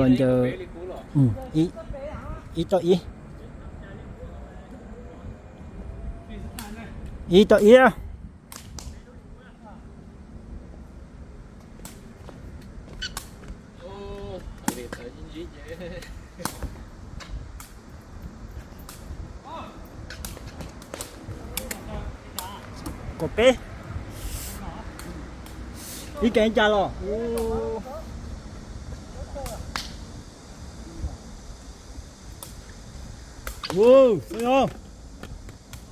Ncaws ib toj ib, ib toj ib. Kaum peb, ib ke ib ncaj los.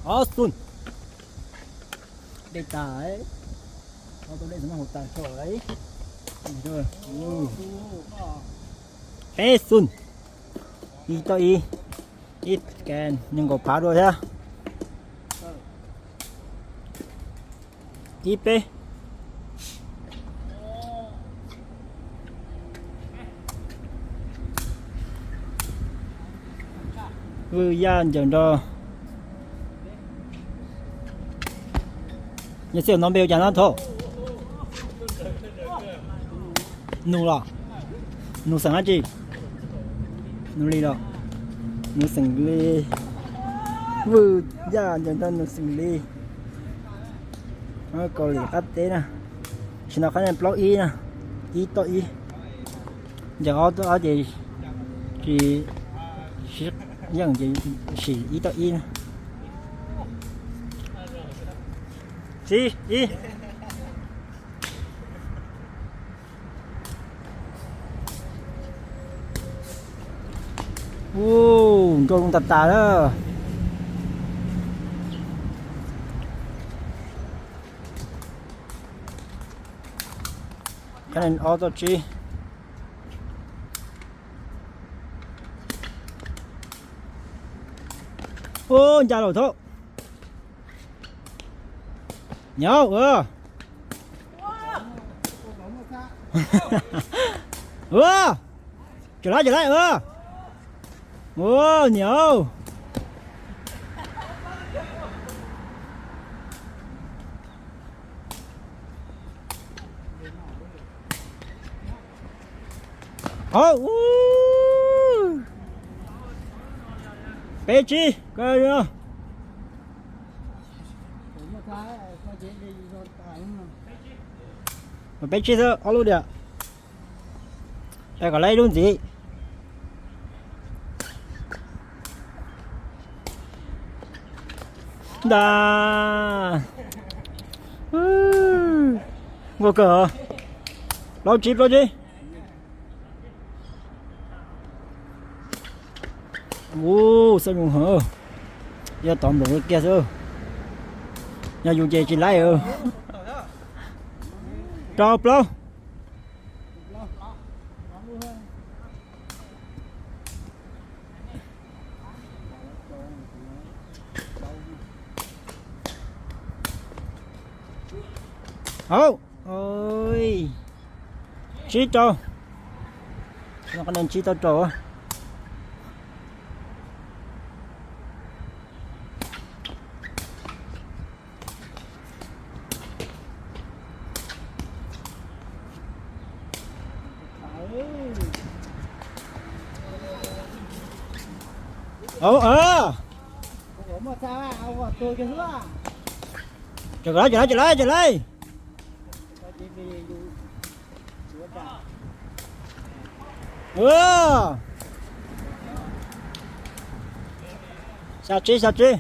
Ob xu, dej tas, ob tug dej xav muab haus tas tso. Peb xu, ib toj ib, ib ke nees nkaum phav dua thiab. Ib peb. Vwj Yaj ncaws nrog. Yog xij no npe ua cas no thaum? Nus los? Nus xeem dab tsi? Nus Lis los? Nus xeem Lis. Vwj Yaj ncaws nrog Nus xeem Lis. Kaus Lim qab teb na. Sim no qhab plaub ib na. Ib toj ib. Ncaws ob toj ob ces tsis sib yeej ces sim ib toj ib na. Tsib ib. Ub, nrau zoo tas tas lawm. Ob toj tsib. Ub, ncaj lawm thaum. Nyob. Ua, tseem laib tseem laib. Ua, niam. Hauv, peb tsib. Peb tsib xwb, ob lub diam. Peb kom laib ib lub ntxiv. Ntag. Nquag kawg. Plaub tsib, plaub tsib. Ub, xab zoo heev. Yog tov nplaum kiag xwb. Yog yus ces tsis laib. Rau plaub. Hauv, tsib rau. Tsib tau rau. Hauv, tseem laib, tseem laib, tseem laib, tseem laib. Xya tsib, xya tsib.